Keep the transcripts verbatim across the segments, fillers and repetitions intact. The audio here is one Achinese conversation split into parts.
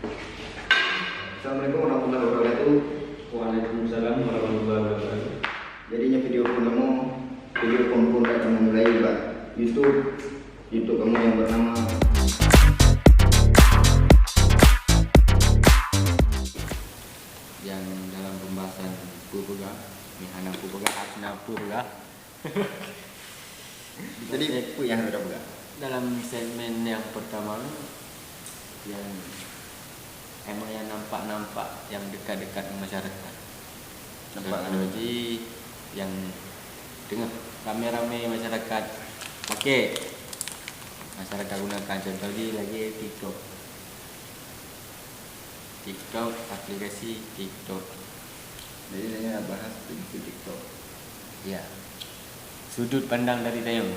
Assalamualaikum warahmatullahi wabarakatuh. Waalaikumsalam warahmatullahi wabarakatuh. Jadi nyoe video phôn kamoe, video phôn-phôn ka kamoe mulai bak YouTube, YouTube kamoe yang bernama, yang dalam pembahasan peue peugah, ni hana peue peugah, hana peue peugah. Jadi, peue nyang harôh tapeugah? Dalam segmen yang pertama, yang emang yang nampak-nampak yang dekat-dekat dengan masyarakat. Nampak. Contoh jih yang teungoh ramé-ramé masyarakat pakai, masyarakat gunakan, contoh jih lagi TikTok. TikTok, aplikasi TikTok. Jadi, saya nak bahas tentang TikTok. Ya. Sudut pandang dari tanyoe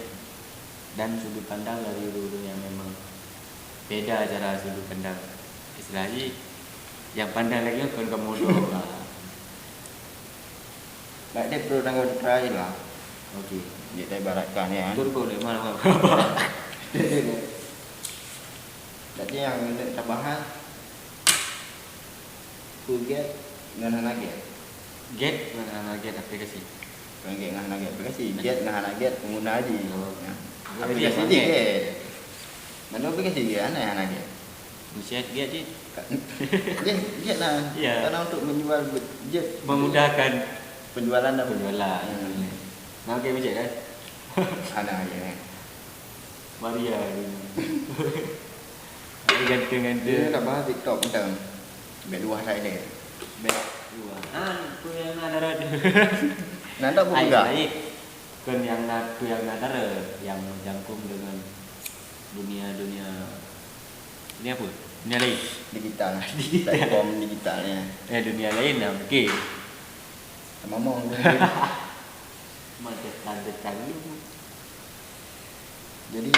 dan sudut pandang dari ureuëng-ureuëng yang memang beda cara sudut pandang. Istilah jih, yang pandang lagi kon kamoe dua. Baik, dia perlu tanggapan terakhir lah. Okey. Dia ibaratkan, ya. Turbo ni, mana, mana? Jadi, yang nak kita bahas, peue gét ngon hana gét. Gét ngon hana gét aplikasi. Bukan gét ngon hana gét aplikasi. Gét ngon hana gét pengguna jih. Oh. Ya. Aplikasi jih gét. Mana aplikasi gét, hana hana gét. Meunyo gét jih. Ka-, gét, gét lah. Ya. Karena untuk menjual be-, gét. Memudahkan penjualan dah. Penjualan. Hmm. Nah, okey, macam kan? Hana gét, eh. Maria ni. Ganteng-ganteng. Dia nak bahas TikTok macam. Bek luah tak ada. Bek luah. Ah, peue nyang na darat. Nah, tak peue peugah. Ai, ai. Kon nyang na, peue nyang na darat, yang menjangkung dengan dunia-dunia, dunia apa? Dunia lain. Digital. Digital. Platform digital, ya. Eh, dunia lain lah, okey. Sama mau. Macam tanda-tanda. Jadi,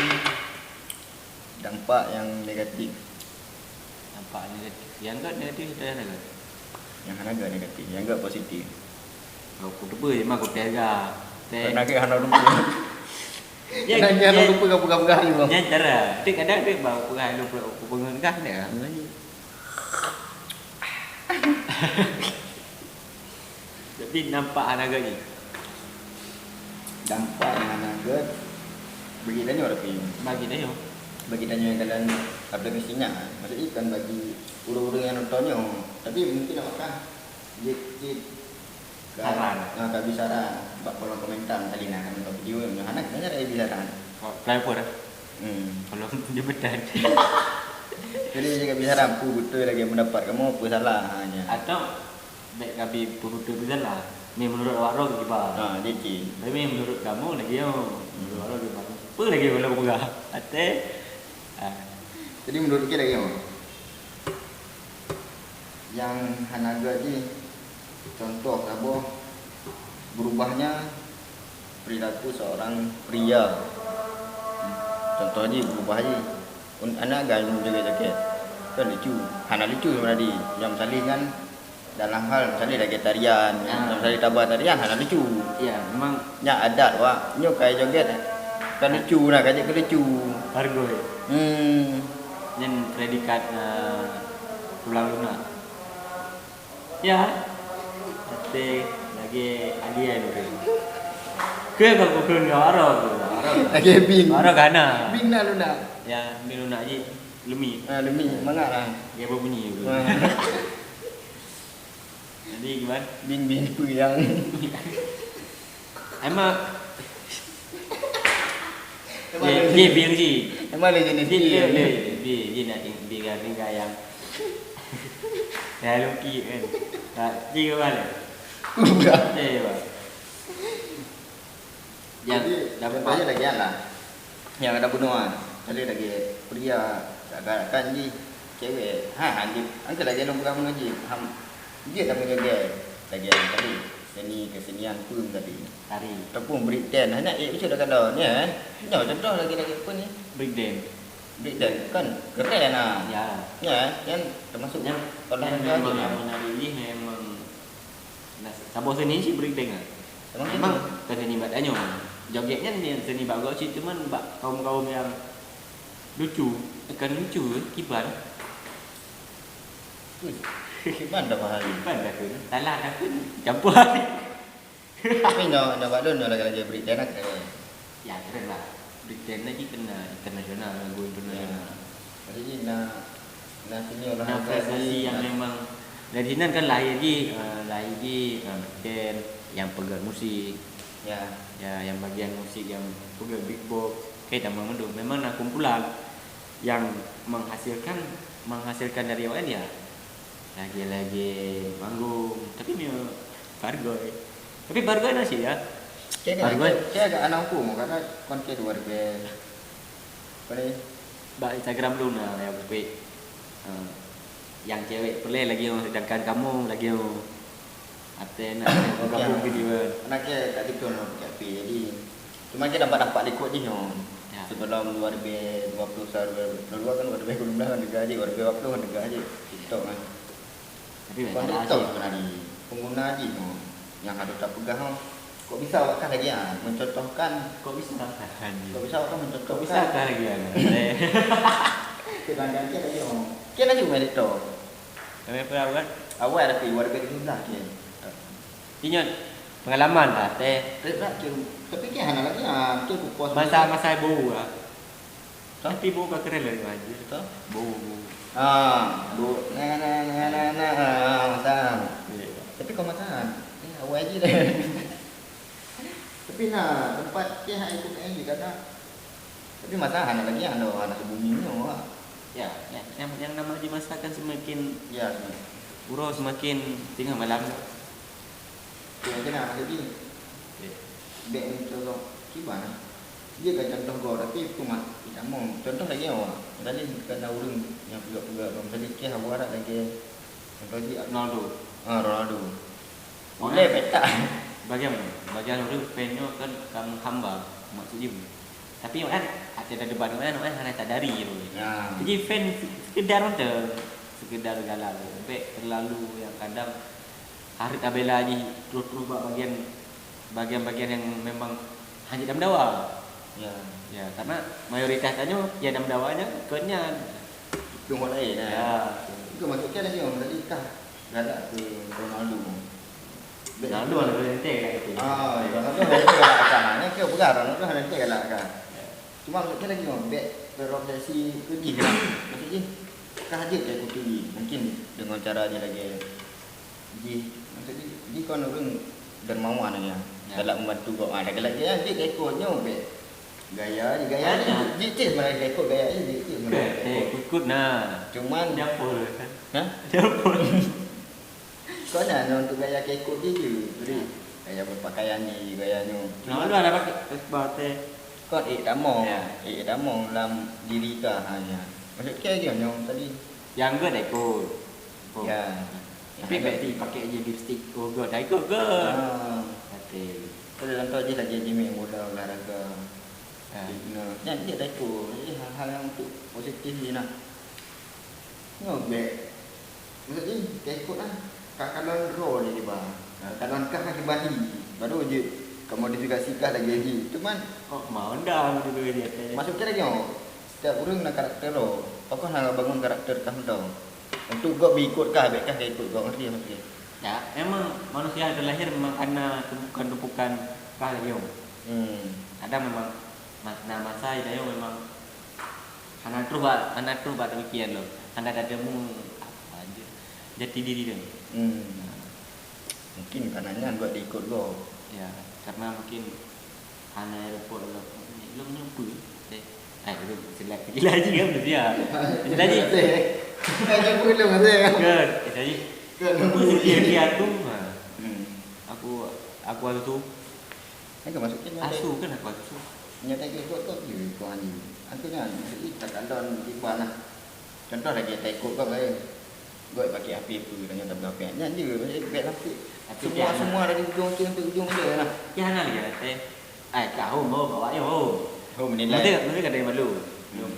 dampak yang negatif. Dampak negatif. Yang gét negatif atau yang hana gét? Yang hana gét negatif, yang gét positif. Oh, aku tu pun memang aku tega. Teh. Hana gét hana rupa. Ya, hana gét hana ya. Rupa kau pegang-pegang ni, bang. Yang cara. Tapi kadang dia bawa pegang lu pegang dia. Tapi nampak hana gét jih. Dampak nyang hana gét bagi tanyoe, tapi bagi tanyoe, bagi tanyoe nyang dalam aplikasi nyan, maksud jih bukan bagi ureuëng-ureuëng nyang nonton nyoe, tapi mungkin awak kah jeuet cit ka, saran. Ah, ka bri saran bak kolom komentar, misalnya na ka nonton video nyoe, hana, hana ka bri saran. Oh, pelapor, eh? Hmm. Kalau jabatan. Jadi, jika bisa rampu betul lagi pendapat kamu, apa salah hanya. Atau, bek kami pemutih pesan lah. Ni menurut awak roh kiba. Ha, jadi. Tapi menurut kamu lagi yo. Menurut awak roh kiba. Apa lagi kalau pegang? Ate. Ah. Jadi, menurut kita lagi yo. Yang hana gét jih, contoh saboh, berubahnya perilaku seorang pria. Contoh jih, berubah jih. Un-, aneuk agam nyoe joget-joget. Kan lucu. Hana lucu sebenarnya. Nyang misalnya kan dalam hal misalnya lagèe tarian, ah, nyang misalnya taba tarian hana lucu. Ya, memang. Nyan adat wak, nyoe kai joget. Kan lucu nah, ka jeuet keu lucu. Bagus. Hmm. Nyan predikat, eh, pulang lunak. Ya. Até lagèe alien tu. Ke kau kukun kau arah tu. Arah. Lagèe bing. Arah kana. Bing na lunak. Ya, bing lunak jih. Lumi. Ah, lumi. Mangat lah. Dia berbunyi tu. Ah. Jadi gimana? Bing, bing puyang. Emang. Emang dia, dia bing sih. Emang dia jenis bing, bing. Dia, dia, dia, dia nak bing, bing, bing ayam. Dah lungki kan. Tak, dia kemana? Udah. Eh, bang. Jadi, contohnya lagèe nyan lah. Nyang ada bunoe, misalnya lagèe pria, galak-galakan jih cewek. Ha, ha, jih. Angkat lagèe lôn peugah bunoe jih. Ham, jeuet dah meunyoe lagèe nyan tadi. Seni kesenian pun tadi. Tari. Ataupun break dance. Hana, eh, itu dah kata, ya, eh. Nyoe contoh lagèe-lagèe apa ni? Break dance. Break dance kan keren lah. Ya. Ya, kan termasuk nyan, kalau nyan memang yang menarik jih memang Nah, saboh seni cit break dance. Memang gitu. Memang bukan seni bak tanyoe. Joget nyan ni seni bak gob cit, cuman bak kaum-kaum nyang lucu, bukan lucu, kiban. Ui, kiban dah mahal. Kiban dah tu. Salah dah tu. Campur. Tapi nyoe, nyoe bak lôn nyoe lagèe-lagèe Briten lah keren. Ya, keren lah. Briten lagi kena internasional, go internasional. Ya. Jadi na, na senior lah. Nah, prestasi yang memang dari sinan kan lahir ji, eh, lahir ji, eh, Briten yang peugöt musik. Ya. Ya, yang bagian musik yang peugöt beatbox. Oke, tambah mendung. Memang na kumpulan yang menghasilkan, menghasilkan dari awak ya. Lagi-lagi manggung, tapi nyoe bargoi. Tapi bargoi na cit ya. Kayaknya bargoi. Kayak, kayak agak anak aku mau karena kon ke dua ribu. Apa ni? Bak Instagram lu na yang buet. Ha. Yang cewek peureulèe lagi nyoe, sedangkan kamu lagi nyoe. Até nak gabung video kan. Anak ke tak betul nak pakai api. Jadi cuma kita nampak-nampak likot jih nyoe. Ya. Sebelum dua ribu dua puluh satu, dua ribu dua puluh dua kan, dua ribu sembilan belas kan degah jih, dua ribu dua puluh kan degah jih. TikTok kan. Tapi bukan TikTok sebenarnya. Pengguna jih nyoe. Yang harus tak peugah nyoe. Kok bisa awak kah lagi ah mencontohkan? Kok bisa kah lagi? Kok bisa awak kah mencontohkan? Kok bisa kah lagi ah? Sedangkan ke lagi nyoe. Ke lagi main TikTok. Kami pun awal. Awal tapi dua ribu tujuh belas ke. Ingat pengalaman lah teh. Tapi ke hana lagi ah, ke ku post. Masa-masa bu lah. Tapi bu ka keren lagi maju. Betul. Bu, bu. Ah, bu. Nah, nah, nah, nah, nah. Ah, masa. Iya. Tapi kau masa. Eh, awal aja deh. Tapi nah, tempat ke hai ikut eh kadang. Tapi masa hana lagi, hana, hana sebumi ni awak. Ya, ya, yang, yang nama di masa kan semakin ya, uroe semakin tengah malam. Ya, kena lagi. Ya. Bek ni contoh kiban. Dia kan contoh go tapi cuma kita mau contoh lagi awak. Tadi kena urung yang peugah-peugah, misalnya ke awak lagi. Contoh ji Ronaldo. Ah, Ronaldo. Boleh petak. Bagian, bagian ureueng fan nyoe kan ka meuhamba, maksud jih. Tapi awaknyan até ada debat awaknyan, awaknyan hana sadari tu. Ya. Jadi fan sekedar mantong, sekedar galak. Bek terlalu yang kadang hareuet tabela jih terus-terus bak bagian, bagian-bagian yang memang hana dam dawa. Ya. Ya, karena mayoritas tanyoe ya dam dawa nyan kon nyan. Dong lain, eh. Ya. Itu maksud kan lagi orang tadi kah galak ke Ronaldo. Ronaldo ada berhenti kan itu. Ah, Ronaldo ada galak kah. Ni ke bukan Ronaldo ada galak kah. Ya. Cuma maksud kan lagi orang bek berobsesi ke jih lah. Maksud jih kah jeuet ke kutu jih. Mungkin dengan cara dia lagi jih, maksud jih, jih kon ureueng dermawan ya. Ya. Galak membantu kau. Ah, galak dia jih ke ikut nyoe bek. Gaya je, gaya je. Gaya. Jih cih mana dia ikut gaya je, jih cih mana dia ikut. Ikut nah. Cuman dapur kan. Hah? Dapur. Kau nak untuk gaya kekot je je. Jadi gaya berpakaian ni, gaya nyu. Nah, lu ada pakai batai. Kau eh tamong. Ya. Eh tamong dalam diri kah hanya. Maksud ke je nyong tadi. Yang ke dah ikut. Oh. Ya. Tapi berarti pakai je lipstick. Oh, ke dah ikut ke? Ah. Kata. Kalau contoh je lagi je main bola olahraga. Ha. Fitness. Nyan dia dah ikut. Jadi hal-hal yang untuk positif je nah. Nyoe bek. Maksud jih, ka ikut lah. Ka kalon droe je kiban. Ha. Ka kalon kah kiban hi. Baru je ka modifikasi kah lagi lagi. Cuman, oh, mau dah dulu dia teh. Maksud kira nyoe, setiap ureueng na karakter droe. Pakon hana bangun karakter kah mantong. Untuk gob ikut kah, bek kah ka ikut gob, ngerti maksud jih? Ya, memang manusia terlahir memang karena tumpukan-tumpukan kah lagi. Hmm. Kadang memang ma-, na masa idayong memang hana trôh ba, hana trôh ba demikian loh. Hana tateumu apa aja jati diri dia. Hmm. Mungkin karena nyan buat diikut go. Ya, karena mungkin hana repot loh. Lom nyampu. Eh, eh, itu silap sikit lagi kan, mesti ya. Sikit lagi. Kan nyampu lom ada ya. Kan, eh, tadi. Kan nyampu. Aku, ha. Hmm. Aku, aku ada tu. Kan masuk ke nyata. Asu kan aku asu. Nyata ke ikut kau ke kau ani. Aku nyan, ih, tak ada di mana. Contoh lagi tak ikut kau lain. Kau pakai api apa dan nyata berapa. Nyan je, bek lapik. Tapi semua, dia semua dari ujung tu sampai ujung dia lah. Ki hana lagi teh. Ai, ka hom, hom, awak yo hom. Hom menilai. Mesti, mesti kata malu. Hmm.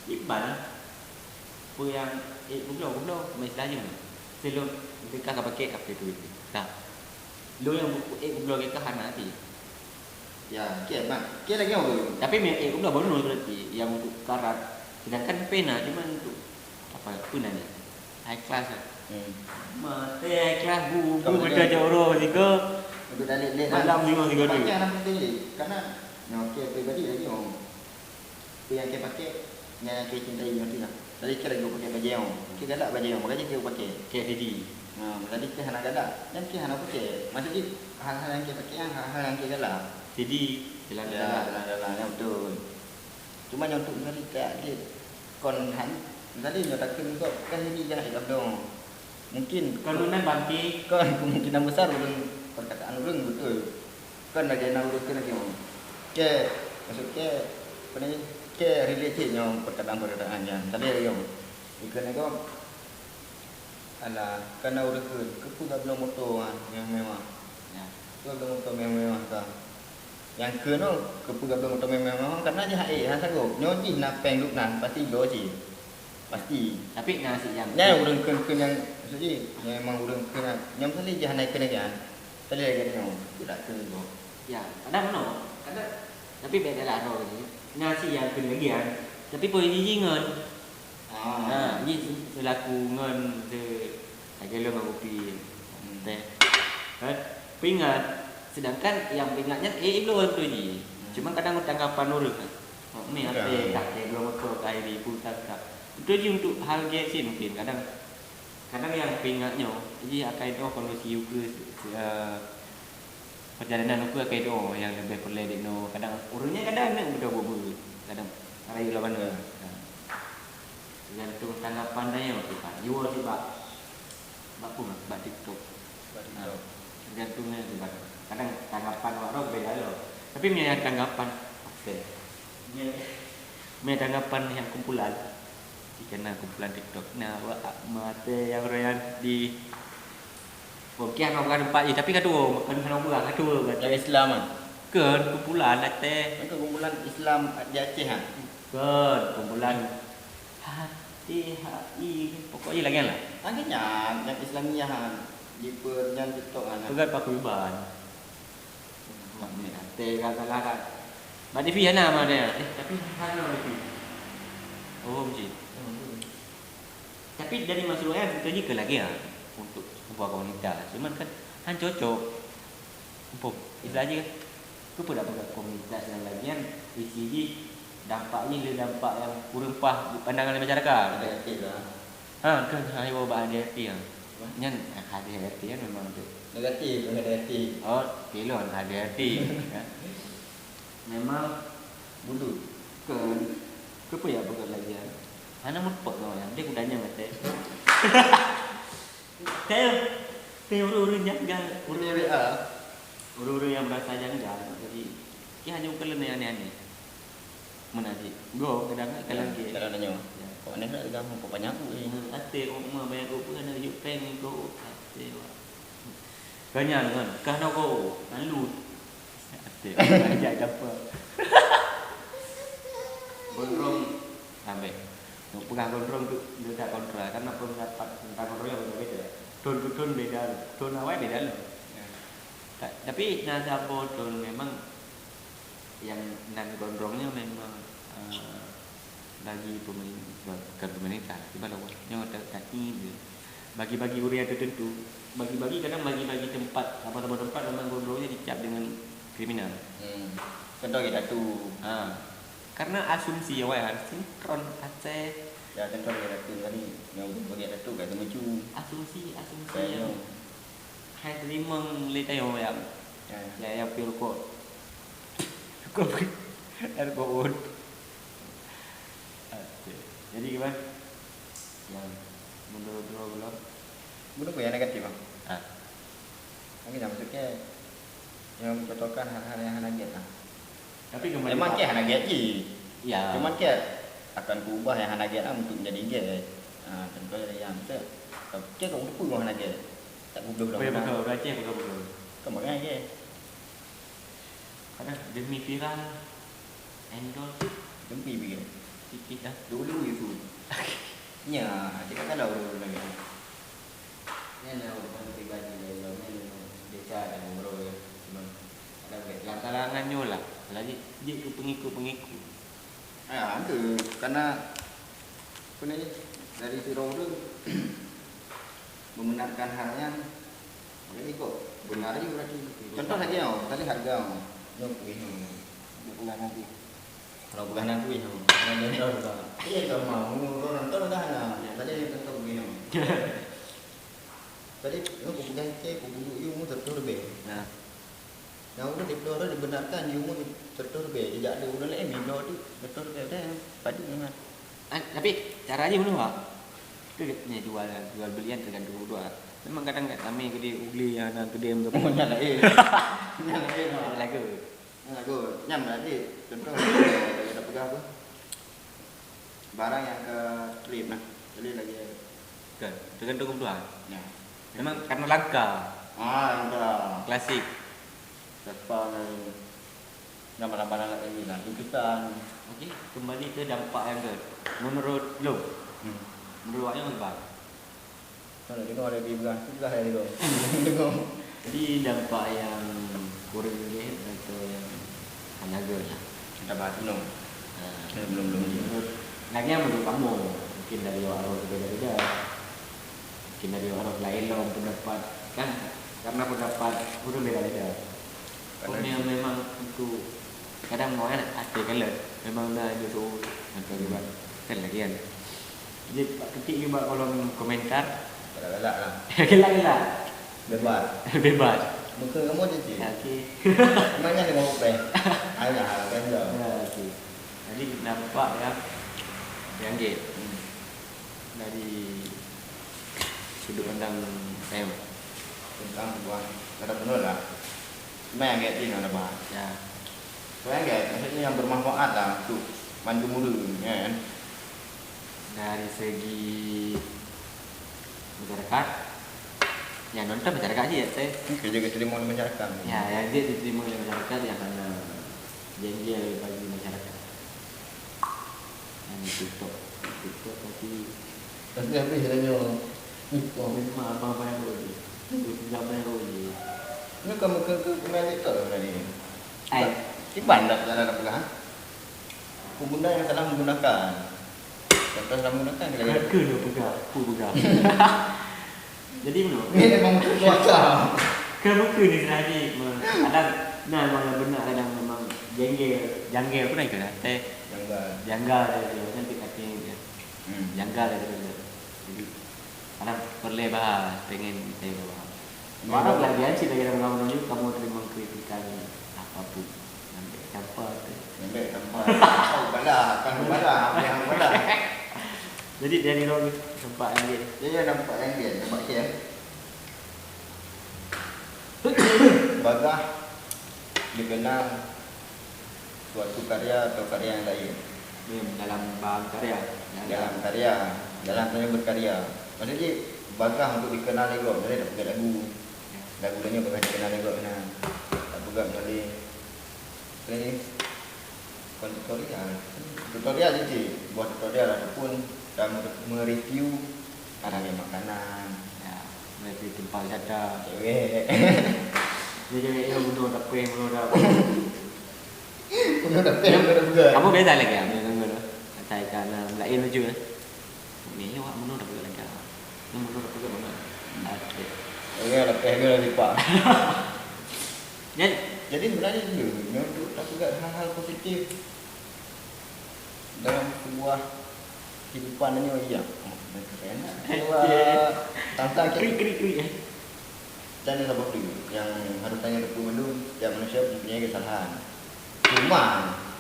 Iban lah. Peue nyang ék gubloe, gubloe, meuistilah jih nyoe. Silom teuka ka pakék kaphé duit. Nah, lôn nyang ék gubloe lé ka hana até. Ya, oke, mak. Oke lagi apa? Tapi meuék gubloe bonus berarti yang untuk karat. Sedangkan pena cuma untuk apa, peue nan nyan? High class, eh? Hmm. Maté high class, bu, bu, beutôi jok uroe sigoe. Untuk dalil lé malam singoh sigoe tu. Pakaian yang penting lé. Karena nyoe keu pribadi lagi, oh. Peue nyang keu pakai, nyang keu cintai nyoe tu lah. Tadi keu lagi pakai bajèe, oh. Keu galak bajèe, oh. Makanya keu pakai. Keu sidi. Ha, tadi keu hana galak. Dan keu hana pakai. Maksud jih, hal-hal nyang keu pakai, hal-hal nyang keu galak. Sidi, jalan-jalan. Ya, jalan-jalan. Ya, betul. Cuma nyoe untuk mencari tak ada kon han, misalnya nyoe takheun gob kan ini jahat lam dong. Mungkin kon nan bangke, kon kemungkinan besar ureueng perkataan ureueng betul. Kon lagèe na ureueng keu lagèe nyoe. Keu, maksud keu, apa ni? Keu relate cit nyoe perkataan-perkataan nyan. Misalnya lagèe nyoe. Ikeu lagèe nyoe. Alah, kana ureueng kheun, keupeue gabloe moto nyan nyang mewah? Ya. Keupeue gabloe moto mewah-mewah ka? Nyang kheun nyoe, keupeue gabloe moto mewah-mewah? Kana jih hai, hana sanggob. Nyoe jih na péng duek nan, pasti bloe cit. Pasti. Tapi na sit nyang nyan ureueng kheun-kheun nyang, maksud jih, nyang memang ureueng kheun nyan. Nyoe misalnya jih hana kheun lagèe nyan. Misalnya lagèe nyoe, keupeue dak kheun gob? Ya, kadang meunoe, kadang, tapi bèk galak droe jih. Na sit nyang kheun lagèe nyan. Tapi posisi jih ngon Ah. Ha, jih selaku ngon se-, lagèe lôn ngon Upi. Hmm. Teh. Kan? Peuingat, sedangkan nyang peuingat nyan, eh, ilôn beutôi jih. Hmm. Cuma kadang tanggapan ureueng kan. Oh, ni até, ya, dah kayak dua motor, kayak di hutan, tak. Beutôi jih untuk hal gèt sih mungkin. Kadang, kadang nyang peuingat nyoe, jih akai doh kondisi ukeue, eh, Perjalanan ukeue akai doh nyang leubeh peureulèe dek nyoe. Kadang ureueng nyan kadang aneuk beudôh beubeut, kadang rayeuk lawan nyoe. Ha. Teugantung tanggapan tanyoe tu kan. Jiwoe sibak bak peue, bak TikTok. Bak TikTok. Ha. Teugantung nyan tu kan. Kadang tanggapan awak droe beda lom. Tapi meunyo tanggapan, oke. Meunyo, meunyo tanggapan nyang kumpulan, jikana kumpulan TikTok, nah, awak maté nyang royan di Oke, hana peugah teumpat jih, tapi ka tuwoe, hana peugah, ka tuwoe berarti. Nyang Islam, ah? Kon, kumpulan Aceh. Kon kumpulan Islam di Aceh, ah? Kon, kumpulan H T H I, pokok jih lagèe nyan lah. Lagèe nyan, nyang Islamiyah, ah, di pe-, nyan TikTok, ah, nyan. Peugah Pakuyuban. Mak, ni, Aceh ka salah kan. Bak T V hana mah dia. Eh, tapi hana T V. Oh, mesti. Tapi dari masuk ayat, betul jih keu lagèe, ah, untuk sebuah komunitas. Cuman kan, han cocok. Muphom, istilah jih kan. Keupeue dak peugah komunitas nyang lagèe nyan, isi jih dampak jih le dampak nyang kureueng paih dipandang lé masyarakat. Negatif lah. Ha, kan, ha, iwoe bak H D R T, ha. Wah. Nyan, ha, H D R T kan memang tu. Negatif, negatif. Oh, tilon H D R T, ya. Memang bulut. Kan, keupeue ya peugah lagèe nyan? Hana meureumpok ngon nyan, deh kudanyang maté. Teu, teu ureueng-ureueng janggal, ureueng-ureueng, ah, ureueng-ureueng nyang meurasa janggal, jadi, ki hana meukeuleueng nyang aneh-aneh. Meunan cit. Gob kadang kan, ya, kadang ke. Kadang tanyoe. Ya. Kok aneh nak peugah, kok banyak buet, eh. Hmm, até kok meubanyak buet, bukan nak yuk pèng, kok até, wah. Ka nyan kan, ka na kok, na lut. Até, ajak gapo. Gondrong, ambek. Nak peugah gondrong tu, dia tak kontra. Karena pendapat tentang gondrong yang berbeda. Tone ke tone beda, tone awai beda lah. Ya. Ta-, tapi na saboh tone memang yang nan gondrong nyan memang, eh, bagi pemerintah, bukan pemerintah, tapi bala nyoe ta-, ta-, bagi-bagi ureueng tertentu, bagi-bagi kadang bagi-bagi tempat, saboh-saboh tempat memang gondrong nyan dicap dengan kriminal. Hmm. Contoh lagèe tattoo. Ha. Karena asumsi awai kan, sinkron Aceh. Ya, contoh lagèe tattoo tadi, nyang bagi tattoo ka teumecu. Asumsi, asumsi kayak yang nyoe. Hai teurimong lé tanyoe ya. Ya, ya. Ya, ya, pi rukok. Rukok pi. Rukok un. Oke. Jadi gimana? Yang menurut lo belum? Menurut gue yang negatif, Bang. Ah. Mungkin yang maksudnya yang mencontohkan hal-hal yang hana giat lah. Tapi kembali memang ke hana giat ji. Ya. Cuman ke akan kuubah yang hana giat lah untuk menjadi giat. Ah, contoh yang ke, ke kau lupa hana giat. Tak gubloh dah. Betul, betul. Orang Aceh betul, betul. Kau makan aja. Kadang demi viral, endorse. Demi viral. Titik dah. Dulu itu. Nya, cakap kan dah urut-urut lagi. Nyan dah urusan pribadi lain, lain, lain. Biasa ada ngobrol ya. Cuma ada baik. Langkah-langkah nyoe lah. Lagi, dia ke pengikut-pengikut. Ah, ada. Karena, apa ni, dari si orang tu, membenarkan hal nyan, jadi kok benar juga berarti. Contoh lagi, oh, tadi harga, oh, nyoe kuih, oh, nyoe peugah nanti. Kalau peugah nanti, oh, nyoe contoh juga. Iya, sama, umur orang nonton dah, nah. Ya. Tadi yang contoh kuih, oh. Tadi, nyoe kupeugah cek, kupeugah yue, umur seratus lebih. Nah. Nyang ulôn dipeuloh dibenarkan, jeuet seratus ribèe, jijak lé ureueng laén meuloh di seratus ribèe, padum nyan. Ah, tapi cara jih meunoe, Pak. Itu nyan jual, jual belian tergantung dua. Memang kadang kat kami gede ugli yang na gede. Oh, nyan laén. Nyan laén, Pak. Lagu. Nyan lagu. Nyan berarti contoh, kita peugah apa? Barang nyang ka trend nah. Jadi lagi. Kan, tergantung kebutuhan. Ya. Memang karena langka. Ah, langka. Klasik. Siapa ni? Nama-nama anak ini lah, lukisan. Okey, kembali ke dampak nyang ke. Menurut lo, hmm, menurut awak nyoe bagaimana? Mana tengok ada di belah sebelah ya, tengok. Tengok. Jadi, dampak nyang kurang leh atau nyang hana guna? Kita bahas dulu. Ha. Eh, belum, belum. Menurut, lagi nyang menurut kamu, mungkin dari awak orang berbeda-beda. Mungkin dari awak orang lain lom pendapat, kan? Karena pendapat ureueng beda-beda. Karena memang itu kadang mau kan hati kan lah. Memang dah itu tu, macam juga. Kan lagi kan. Jadi, Pak, ketik juga kolom komentar. Galak-galak lah. Galak-galak. Bebas. Bebas. Muka kamu je, cik. Okey. Mana dengan opeh? Alah, kan dah. Ya, okey. Jadi, nampak ya, yang gate. Hmm. Dari sudut pandang saya. Tentang buah, kata penuh lah. Cuma yang gate ni nak bahas. Ya. Cuma yang gate, maksudnya yang bermanfaat lah untuk mandum ureueng, ya kan? Dari segi masyarakat, ya, nonton masyarakat sih, ya, saya. Oke, juga terima oleh masyarakat. Ya, yang dia diterima oleh masyarakat yang hana jengkel bagi masyarakat. Yang TikTok, TikTok tapi tapi habis dah nyoe. Memang abang bayar je. Abang bayar je. Ni kamu ke, ke pemain TikTok lah tadi? Ai. Iban tak cara nak pegang? Pengguna yang salah menggunakan. Contoh salah menggunakan, kita kena. Ke dia pegang, aku pegang. Jadi, mana? Ni memang kuasa. Kenapa ke ni tadi? Kadang, nah, memang yang benar, kadang memang jengkel, janggal pun dah ikut hati. Janggal. Janggal dia, dia, nanti kata dia. Hmm. Janggal dia, dia. Jadi, kadang perlu bahas, pengen kita bahas. Memang. Walau lagi aja lagi dalam kamu, kamu terima kritikan apapun. Sampai siapa tu? Sampai siapa? Oh, bala, kan bala, apa yang bala? Jadi, dari Rol nampak yang dia. Dia nampak yang dia, nampak share. Bagah dikenal suatu karya atau karya yang lain. Ni dalam bab karya. Dalam karya, dalam saya berkarya. Maksud jih, bagah untuk dikenal lé gob, jadi tak peugah lagu. Ya. Lagu lain bagah dikenal lé gob, nah. Tak peugah melalui playlist. Bukan tutorial. Tutorial je cik. Buat tutorial ataupun dah mere-, mereview barang yang makanan. Ya, mereview tempat wisata. Cewek. Dia cewek dia bunuh dapur, bunuh dapur. Bunuh dapur, bunuh dapur. Kamu beda lagi ya, bunuh dapur tu. Kata ikan, ah, lain lucu eh. Ni awak menurut apa lagi? Ni menurut apa mana? Okey. Okey, lepas ke lipat. Jadi, jadi sebenarnya dulu, nyoe tu tak peugah hal-hal positif dalam sebuah kehidupan nyoe, iya. Oh, keren lah. Okey. Sebuah tantang krik, krik, krik, eh. Dan yang saboh tu, yang harus tanya teupeue mandum, tiap manusia mempunyai kesalahan. Cuma,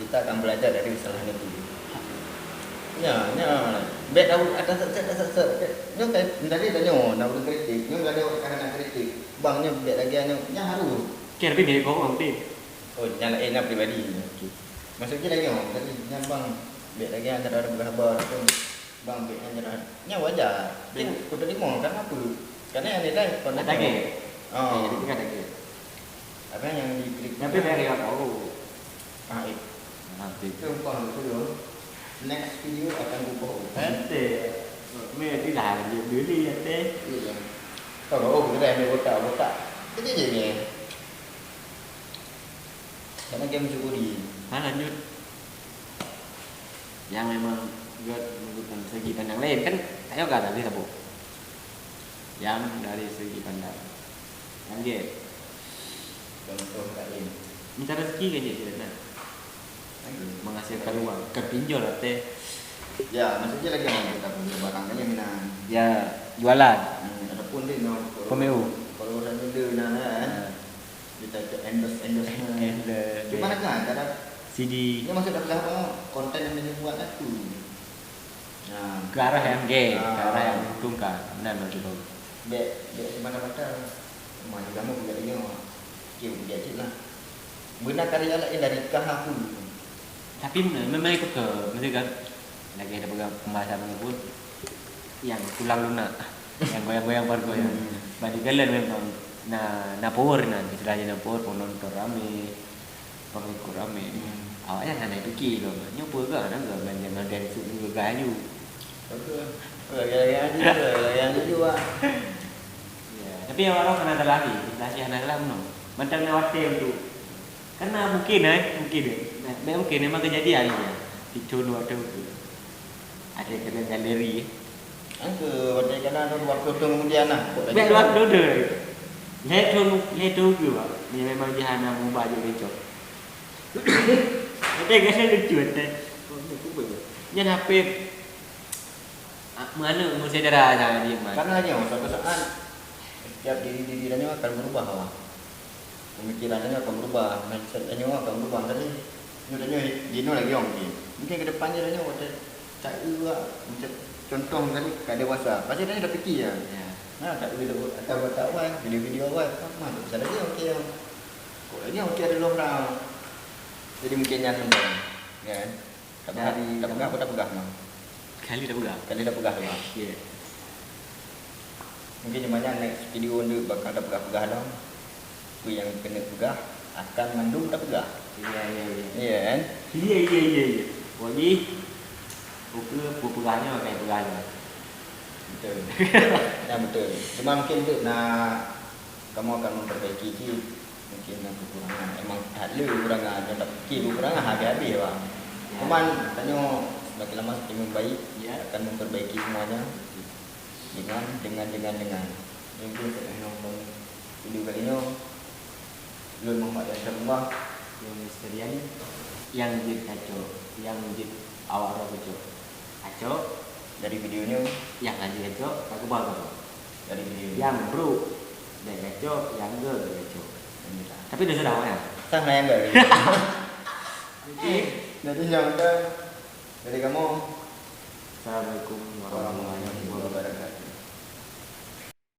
kita akan belajar dari kesalahan itu. Ya, ya. Bèk tahu atas set, atas set. Nyoe kan, misalnya dah nyoe, nak ureueng kritik. Nyoe misalnya awak hana kritik. Bang, nyoe bèk lagèe nyoe, nyan harus. Okey, tapi mirip kau, Bang. Oh, nyan laén, nyan pribadi. Okey. Maksud jih lagèe nyoe, tadi, nyan bang, bèk lagèe nyan cara berhaba tu. Bang, bèk nyan nyerah. Nyan wajar. Bèk. Ku, ku terima, karena apa? Karena yang nilai pandai. Ada ke? Oh. Eh, itu kan ada ke? Apa yang dikritik? Tapi saya rela tahu. Ah, eh. Nanti. Itu kau dulu. Next video akan ku post. Nanti. Mesti dah beli, beli nanti. Iya. Kau, oh, kita ambil botak, botak. Kecil je ni. Karena dia mencuri. Ha, lanjut. Yang memang buat menggunakan segi pandang lain kan, tak yoga tak boleh tabok. Nyang dari segi pandang. Nyang jih. Contoh laén. Minta rezeki kan jih sih, nah. Lagi. Menghasilkan uang. Kan pinjol lah teh. Ya, maksudnya lagi orang kita punya barang kan yang minang. Ya, jualan. Hmm, adapun dia no, Pemeu. Kalau orang dia nah kan. Ha. Kita ke endorse, endorse. Endorse. Cuma kan, kadang C D. Dia masuk dalam apa? Konten yang dia buat aku. Nah. Ke arah yang gay, ke arah yang menguntungkan. Benar, benar, betul. Bek, bek semata-mata. Mari kamu buat ini, oh. Okey, buat cik lah. Benar karya lain dari kah aku. Tapi me-, memang itu ke, mesti kan, lagi ada pegang pembahasan pun yang tulang lunak, yang goyang-goyang baru goyang. Hmm. Bagi kalian memang na, na power na, istilahnya na power, penonton rame, pengikut rame. Hmm. Awak yang hana pikir loh, nyoba ke, hana ke, belanja model suit juga laju. Betul. Lagi-lagi aja, lagi-lagi juga. Ya, tapi awak hana salah lagi, istilahnya hana salah no. Mantang na watèe untuk Karena mungkin, eh, mungkin, eh. Nah, mungkin memang kejadian ni, ya. Di tahun dua tahun tu. Ada kena galeri, eh. Angka, watèe kena tu dua puluh tahun kemudian lah. Kok lagi Baik dua tahun tu. Lhèe tahun, lhèe tahun ke, Pak? Ni memang dia hana mengubah je kencok. Ada kena lucu, ada. Oh, ni kubur. Nyan H P Ah, mana umur saudara dah dia, Man? Karena nyoe, suatu saat, setiap diri-diri tanyoe akan berubah, awak. Pemikiran tanyoe akan berubah, mindset tanyoe akan berubah. Jadi, nyoe tanyoe, jinoe lagi orang mungkin. Mungkin ke depan je tanyoe, kata, tak eu, macam contoh tadi, kat dewasa. Pasti tanyoe dah fikir, ya. Ya. Nah, tak eu, atau buat tak awal, video-video awal. Mana bisa lagi orang kaya. Kok lagi orang kaya ada lom orang. Jadi, mungkin nyan, kan? Tak peugah, tak peugah apa, tak peugah mah. Kali tak peugah. Kali tak peugah tu mah. Ya. Mungkin cuma nyan next video tu bakal tak peugah-peugah dah. Apa yang kena peugah akan mandum tak peugah. Ya, ya, ya. Ya kan? Ya, ya, ya, ya. Wah, ni. Oke, apa peugahnya, pakai peugahnya. Betul. Ya, betul. Cuma mungkin tu nak kamu akan memperbaiki sih. Mungkin na kekurangan. Emang that le kekurangan, nyoe tapike kekurangan habéh-habéh, Bang. Ya. Cuman, tanyoe semakin lama semakin membaik, ya, akan memperbaiki semuanya. Dengan, dengan, dengan, dengan. Mungkin saya nak nonton video kali nyoe. Lôn Muhammad Yasin Abdullah. Lôn Mister Rian. Nyang jeuet kacok, nyang jeuet awak droe kacok. Kacok. Dari video nyoe. Nyang hana jeuet kacok, ka keubah keudroe. Dari video nyoe. Nyang brôk, bèk kacok, nyang göt, bèk kacok. Tapi dah sudah, ya? Sah na nyang göt. Oke. Jadi, nyang göt dari kamu. Assalamualaikum warahmatullahi wabarakatuh.